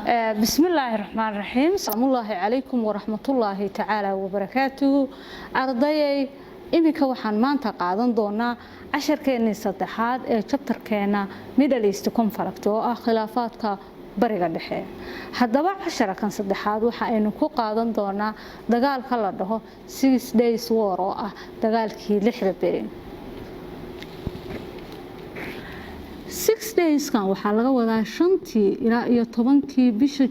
Bismillaahi raxmaan raxiim. Salaamullaahi calaykum waraxmatullaahi tacaala wabarakaatuhu. Ardayay, iminka waxaan maanta qaadan doonaa casharkeennii saddexaad ee chapterkeena Middle East Conflict, oo ah khilaafaadka Bariga Dhexe. Haddaba, casharakan saddexaad waxa aynu ku qaadan doonaa dagaalka la dhaho Six Days War, oo ah dagaalkii 6da beri. Six Dayskan waxaa laga wadaa 5tii ilaa iyo 10kii bisha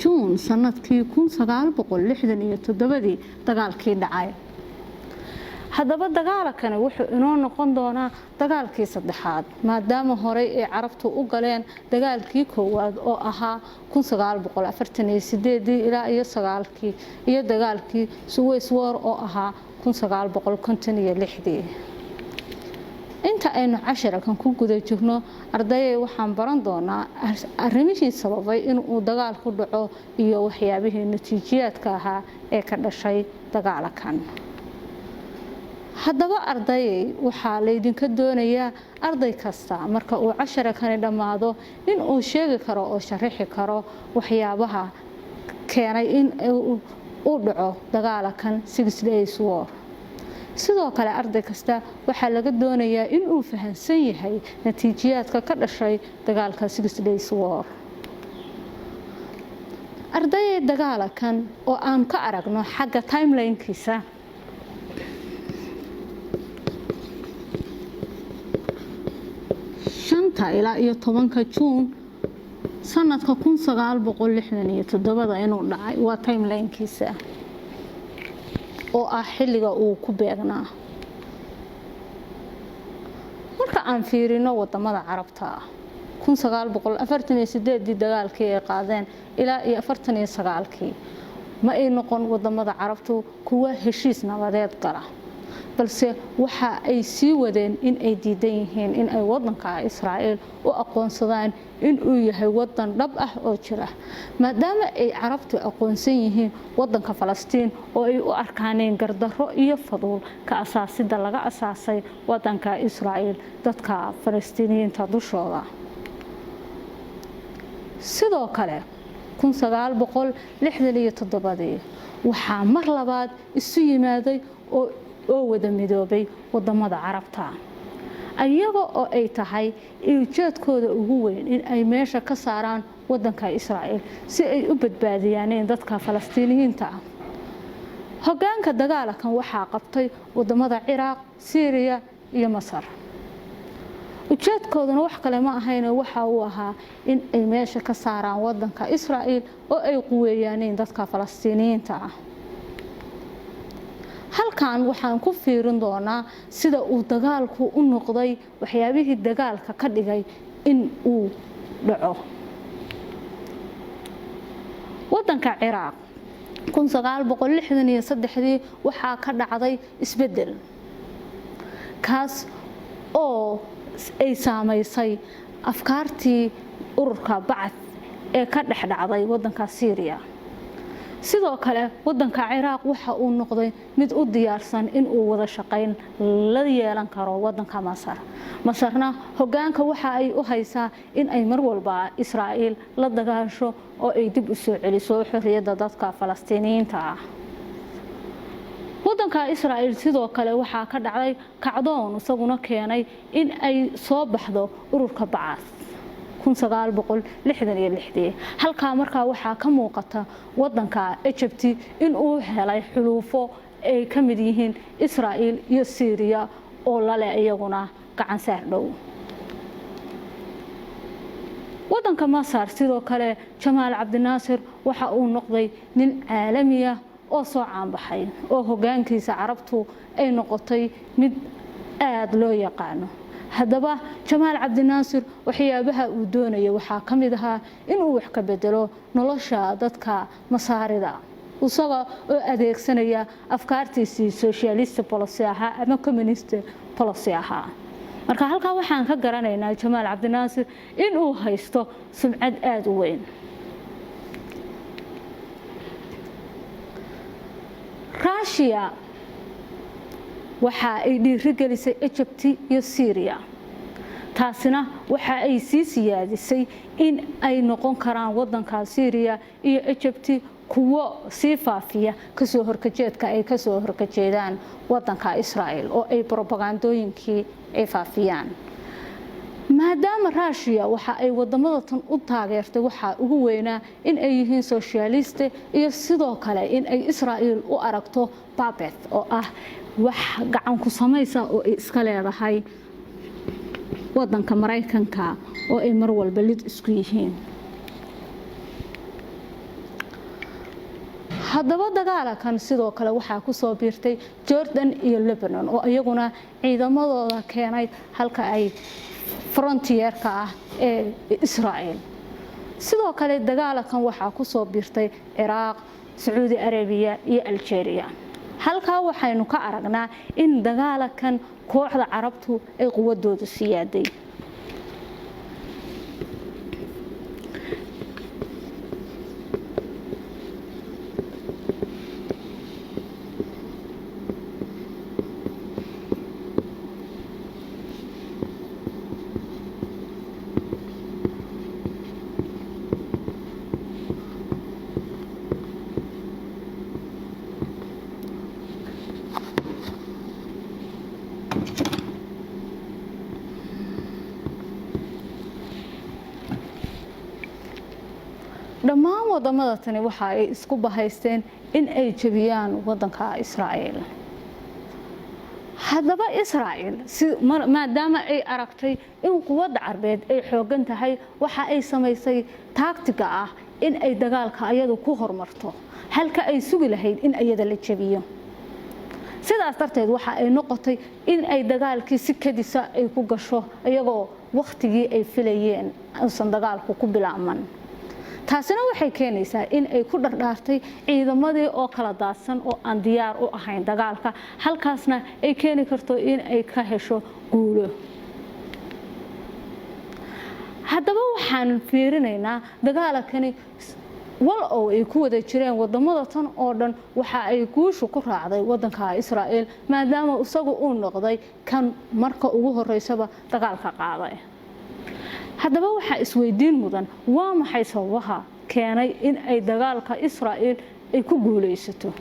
Juun sanadkii 1967dii dagaalkii dhacay. Haddaba, dagaalakani wuxuu inoo noqon doonaa dagaalkii saddexaad, maadaama horey ay Carabtu u galeen dagaalkii koowaad oo ahaa ilaa iyo sagaalkii, iyo dagaalkii Suez War oo ahaa 1956dii. Inta aynu casharakan ku guda jirno, ardayay, waxaan baran doonaa arrimihii sababay inuu dagaalku dhaco iyo waxyaabihii natiijiyaadka ahaa ee ka dhashay dagaalakan. Haddaba, ardayay, waxaa laydinka doonayaa arday kasta marka uu casharakani dhammaado inuu sheegi karo oo sharaxi karo waxyaabaha keenay in uu dhaco dagaalakan Six Days War. Sidoo kale, arday kasta waxaa laga doonayaa inuu fahamsan yahay natiijiyaadka ka dhashay dagaalka Six Days War. Ardayay, dagaalakan oo aan ka aragno xagga timelinekiisa, 5ta ilaa iyo 10ka Juun sanadka 1967da inuu dhacay waa timelinekiisa, oo ah xilliga uu ku beegnaa. Marka aan fiirino wadamada Carabta ah, 1948dii dagaalkii ay qaadeen ilaa iyo 49kii, ma ay noqon wadamada Carabtu kuwa heshiis nabadeed gala, balse waxa ay sii wadeen in ay diidan yihiin in ay wadanka Israa'iil u aqoonsadaan inuu yahay wadan dhab ah oo jira, maadaama ay Carabtu aqoonsan yihiin wadanka Falastiin oo ay u arkaaneen gardarro iyo faduul ka asaasida laga asaasay wadanka Israa'iil dadka Falastiiniyiinta dushooda. Sidoo kale, 1967dii waxaa mar labaad isu yimaaday oo wada midoobay wadamada Carabta, iyaga oo ay tahay ujeedkooda ugu weyn in ay meesha ka saaraan wadanka Israa'iil si ay u badbaadiyaaneen dadka Falastiiniyiinta ah. Hogaanka dagaalakan waxaa qabtay wadamada Ciraaq, Siiriya iyo Masar. Ujeedkooduna wax kale ma ahayne, waxa uu ahaa in ay meesha ka saaraan wadanka Israa'iil oo ay quweeyaaneen dadka Falastiiniyiinta ah. Halkan waxaan ku fiirin doonaa sida uu dagaalku u noqday, waxyaabihii dagaalka ka dhigay in uu dhaco. Wadanka Ciraaq 1963dii waxaa ka dhacday isbedel, kaas oo ay saamaysay afkaartii ururka Bacth ee ka dhex dhacday wadanka Syriya. Sidoo kale, wadanka Ciraaq waxa uu noqday mid u diyaarsan in uu wada shaqayn la yeelan karo wadanka Masar. Masarna hogaanka waxa ay u haysaa in ay mar walba Israa'iil la dagaasho oo ay dib u soo celiso xorriyadda dadka Falastiiniyiinta ah. Wadanka Israa'iil sidoo kale waxaa ka dhacday kacdoon, isaguna keenay in ay soo baxdo ururka Bacath. Halkaa markaa waxaa ka muuqata wadanka Egypt in uu helay xuluufo ay ka mid yihiin Israa'iil iyo Syriya oo lale iyaguna gacan saar dhow. Wadanka Masar sidoo kale, Jamaal Cabdinaasir waxa uu noqday nin caalamiya oo soo caanbaxay, oo hogaankiisa Carabtu ay noqotay mid aada loo yaqaano. Haddaba, Jamaal Cabdinaasir waxyaabaha uu doonaya waxaa ka mid ahaa inuu wax ka bedelo nolosha dadka Masaarida, isaga oo adeegsanaya afkaartiisii socialist policy ahaa ama communist policy ahaa. Marka halkaa waxaan ka garanaynaa Jamaal Cabdinaasir inuu haysto sumcad aada u weyn. Ruushiya waxa ay dhiirigelisay Egypt iyo Syria. Taasina waxa ay sii siyaadisay in ay noqon karaan wadanka Syria iyo Egypt kuwo sii faafiya kasoo horkajeedka ay kasoo horkajeedaan wadanka Israel oo ay propagandooyinkii ay faafiyaan. Maadaama Russia waxa ay wadamada tan u taageertay waxa ugu weynaa in ay yihiin socialist iyo sidoo kale in ay Israel u aragto puppet oo ah wax gacan ku samaysa oo ay iska leedahay wadanka Mareykanka oo ay mar walba lid isku yihiin. Haddaba dagaalkan sidoo kale waxaa ku soo biirtay Jordan iyo Lebanon oo iyaguna ciidamadooda keenay halka ay frontierka ah ee Israel. Sidoo kale dagaalkan waxaa ku soo biirtay Iraq, Sacuudi Arabiya iyo Algeria. Halkaa waxaynu ka aragnaa in dagaalkan kooxda Carabtu ay quwadoodu siyaaday. Dhammaan wadamada tani waxa ay isku bahaysteen in ay jabiyaan wadanka Israel. Haddaba Israel maadaama ay aragtay in quwadda Carbeed ay xoogan tahay, waxa ay samaysay taagtiga ah in ay dagaalka ayadu ku horumarto halka ay sugi lahayd in ayada la jabiyo. Sidaas darteed waxa ay noqotay in ay dagaalkii si kadisa ay ku gasho iyagoo waqtigii ay filayeen uusan dagaalku ku bilaabman. Taasina waxay keenaysaa in ay ku dhardhaartay ciidamadii oo kala daadsan oo aan diyaar u ahayn dagaalka, halkaasna ay keeni karto in ay ka hesho guulo. Haddaba waxaan fiirinaynaa dagaalkani wal oo ay ku wada jireen wadamada tan oo dhan waxa ay guushu ku raacday wadanka Israel, maadaama isagu uu noqday kan marka ugu horeysaba dagaalka qaaday. Haddaba waxaa isweydiin mudan waa maxay sababaha keenay in ay dagaalka Israel ay ku guuleysato.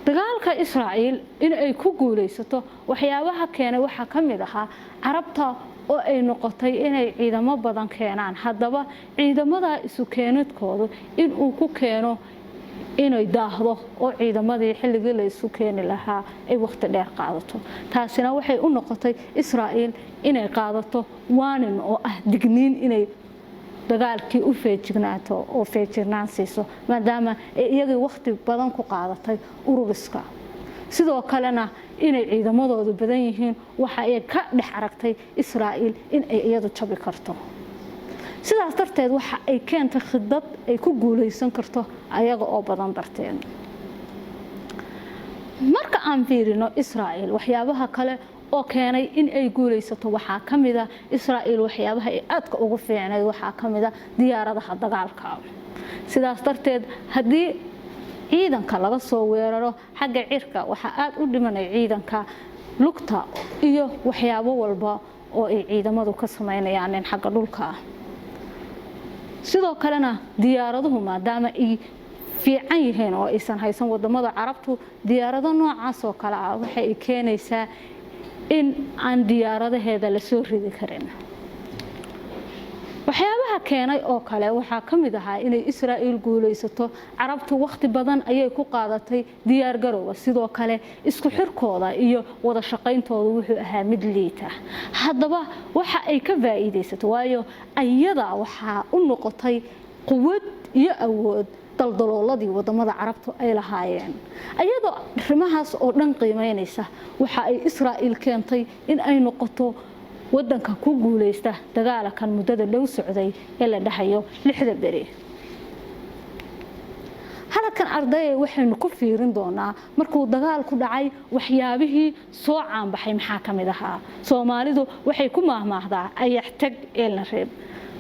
Dagaalka Israel in ay ku guuleysato waxyaabaha keenay waxaa ka mid ahaa Carabta oo ay noqotay inay ciidamo badan keenaan. Haddaba ciidamada isu keenidkoodu in uu ku keeno inay daahdo oo ciidamadii xilligii la isu keeni lahaa ay waqti dheer qaadato. Taasina waxay u noqotay Israel inay qaadato waanin oo ah digniin inay dagaalkii u feejignaato oo feejignaan siiso, maadaama ay iyagii waqti badan ku qaadatay ururiska. Sidoo kalena inay ciidamadoodu badan yihiin waxa ay ka dhex aragtay Israel in ay iyadu jabi karto. Sidaas darteed waxa ay keentay khidad ay ku guuleysan karto ayaga oo badan darteed. Marka aan fiirino Israel waxyaabaha kale oo keenay in ay guuleysato waxaa ka mid ah Israel waxyaabaha ay aadka ugu fiicnayd waxaa ka mid ah diyaaradaha dagaalka. Sidaas darteed haddii ciidanka laga soo weeraro xagga cirka waxaa aad u dhimanay ciidanka lugta iyo waxyaabo walba oo ay ciidamadu ka sameynayaan in xagga dhulka ah. Sidoo kalena diyaaraduhu maadaama ay fiican yihiin oo aysan haysan wadamada Carabtu diyaarado noocaas oo kale ah waxay ay keenaysaa in aan diyaaradaheeda la soo ridi karin. Waxyaabaha keenay oo kale waxaa ka mid ahaa inay Israel guuleysato. Carabtu waqti badan ayay ku qaadatay diyaar garowga, sidoo kale isku xirkooda iyo wada shaqayntooda wuxuu ahaa mid liita. Haddaba waxa ay ka faa'iideysato waayo ayada waxaa u noqotay quwad iyo awood daldalooladii wadamada Carabtu ay lahaayeen. Ayadoo arrimahaas oo dhan qiimeynaysa waxa ay Israel keentay in ay noqoto wadanka ku guuleysta dagaalkan muddada dhow socday ee la dhahayo 6 beri. Halkan ardayda waxaynu ku fiirin doonaa markuu dagaalku dhacay waxyaabihii soo caanbaxay maxaa ka mid ahaa. Soomaalidu waxay ku maahmaahdaa ayax tag ee la reeb.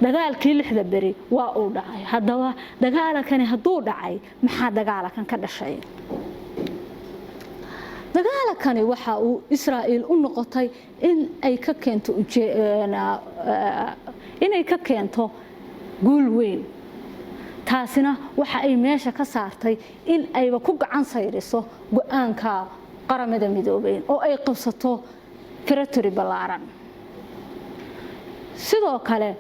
Dagaalkii 6 beri waa uu dhacay. Haddaba dagaalkani hadduu dhacay maxaa dagaalkan ka dhashay? Dagaalakani waxa uu Israa'iil u noqotay inay ka keento guul weyn. Taasina waxa ay meesha ka saartay in ayba ku gacan sayriso go'aanka Qaramada Midoobay oo ay qabsato territory ballaaran. Sidoo kale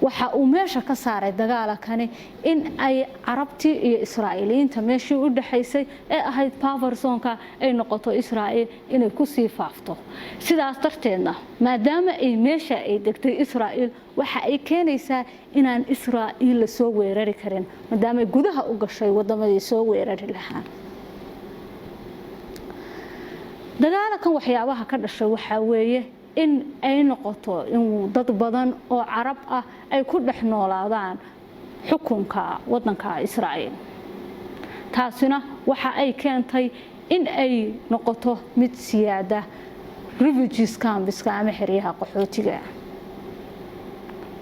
waxa uu meesha ka saaray dagaalakani in ay Carabtii iyo Israa'iiliyiinta meeshii u dhaxaysay ee ahayd buffer zone-ka ay noqoto Israa'iil inay kusii faafto. Sidaas darteedna, maadaama ay meesha ay degtay Israa'iil, waxa ay keenaysaa inaan Israa'iil la soo weerari karin, maadaama gudaha u gashay wadamadii soo weerari lahaa. Dagaalakan waxyaabaha ka dhashay waxaa weeye in ay noqoto in dad badan oo Carab ah ay ku dhex noolaadaan xukunka wadanka Israa'iil. Taasina waxa ay keentay in ay noqoto mid siyaada refugees camps-ka ama xeryaha qaxootiga,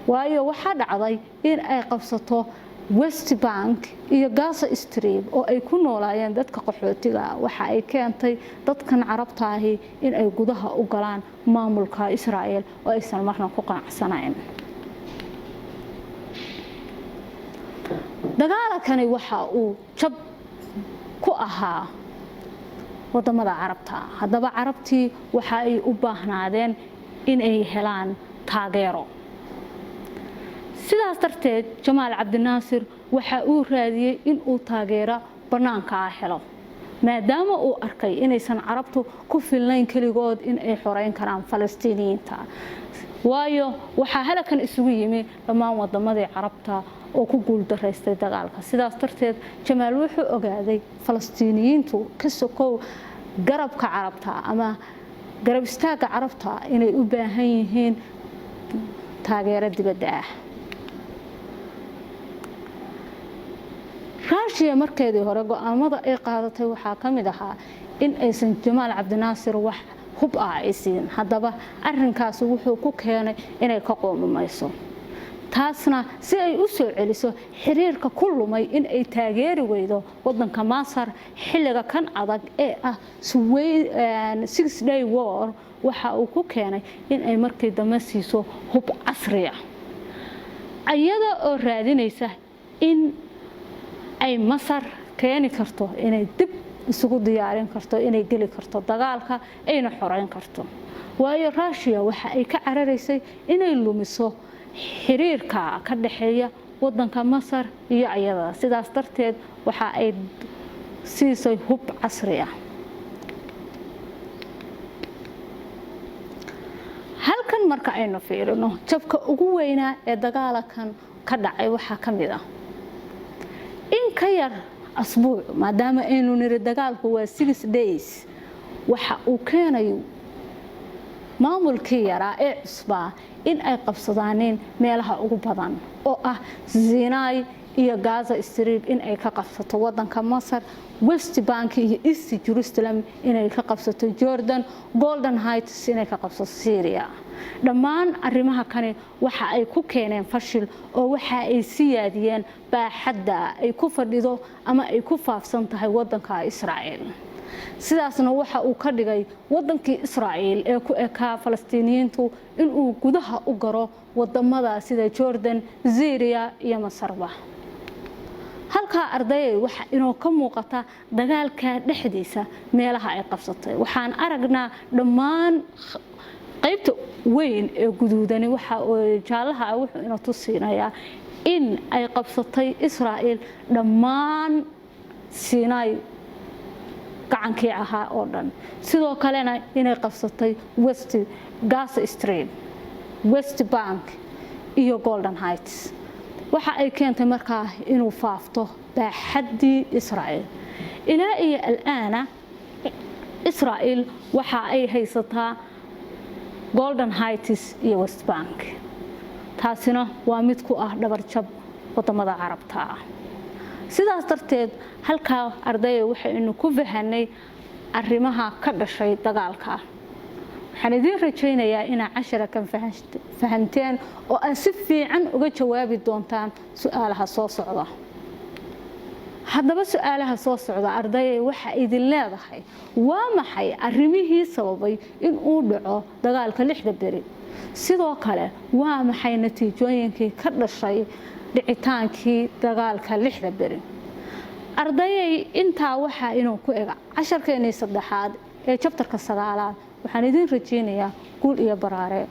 waayo waxaa dhacday in ay qabsato West Bank iyo Gaza Strip oo ay ku noolaayeen dadka qaxootiga. Waxa ay keentay dadkan Carabta ahi in ay gudaha u galaan maamulka Israa'iil oo aysan marna ku qanacsanayn. Dagaalakani waxa uu jab ku ahaa wadamada Carabta. Haddaba Carabtii waxa ay u baahnaadeen in ay helaan taageero. Sidaas darteed Jamaal Cabdinaasir waxa uu raadiyey in uu taageero bannaanka ah helo, maadaama uu arkay inaysan Carabtu ku filnayn keligood in ay xoreyn karaan Falastiiniyiinta, waayo waxaa halakan isugu yimi dhammaan wadamadii Carabta oo ku guuldaraystay dagaalka. Sidaas darteed Jamaal wuxuu ogaaday Falastiiniyiintu ka sokow garabka Carabta ama garab istaagga Carabta inay u baahan yihiin taageero dibadda ah. Raashiya markeedii hore go'aamada ay qaadatay waxaa ka mid ahaa in aysan Jamaal Cabdinaasir wax hub ah ay siin. Haddaba arinkaasi wuxuu ku keenay inay ka qoomamayso, taasna si ay u soo celiso xiriirka ku lumay in ay taageeri weydo wadanka Masar xilliga kan adag ee ah Six Day War. Waxa uu ku keenay in ay markii dambe siiso hub casri ah, iyada oo raadinaysa in ay Masar keeni karto inay dib isugu diyaarin karto inay geli karto dagaalka, ayna xoreyn karto, waayo Ruushiya waxa ay ka cararaysay inay lumiso xiriirka ka dhexeeya wadanka Masar iyo iyada. Sidaas darteed waxa ay siisay hub casri ah. Halkan marka aynu fiirino, jabka ugu weynaa ee dagaalakan ka dhacay waxaa ka mid ah in ka yar asbuuc, maadaama aynu niri dagaalku waa 6 days, waxa uu keenayo maamulkii yaraa ee cusbaa in ay qabsadaaneen meelaha ugu badan oo ah Sinai iyo Gaza Strip in ay ka qabsato wadanka Masar, West Bank iyo East Jerusalem inay ka qabsato Jordan, Golan Heights inay ka qabsato Syria. Dhammaan arrimaha kani waxa ay ku keeneen fashil oo waxa ay siyaadiyeen baaxadda ay ku fadhido ama ay ku faafsan tahay wadanka Israa'iil. Sidaasna waxa uu ka dhigay wadankii Israa'iil ee ku ekaa Falastiiniyiintu inuu gudaha u garo wadamada sida Jordan, Syria iyo Masarba. Halkaa, ardayay, waxa inoo ka muuqata dagaalka dhexdiisa meelaha ay qabsatay. Waxaan aragnaa dhammaan qaybta weyn ee guduudani, waxa jaalaha ah, wuxuu ina tusiinayaa in ay qabsatay Israa'iil dhammaan Sinai gacankii ahaa oo dhan, sidoo kalena inay qabsatay West Gaza Strip, West Bank iyo Golan Heights. Waxa ay keentay markaa inuu faafto baaxaddii Israa'iil. Ilaa iyo alaana Israa'iil waxa ay haysataa Golan Heights iyo West Bank. Taasina waa mid ku ah dhabarjab wadamada Carabta ah. Sidaas darteed halkaa, ardaya, waxaynu ku fahanay arrimaha ka dhashay dagaalka. Waxaan idiin rajaynayaa inaa casharakan fahanteen oo aad si fiican uga jawaabi doontaan su-aalaha soo socda. Haddaba su-aalaha soo socda, ardayay, waxa idin leedahay: waa maxay arrimihii sababay in uu dhaco dagaalka 6da beri? Sidoo kale, waa maxay natiijooyinkii ka dhashay dhicitaankii dagaalka 6da beri? Ardayay, intaa waxaa inuu ku ega casharkeenii saddexaad ee chapterka sagaalaad. Waxaan idin rajeynayaa guul iyo baraare.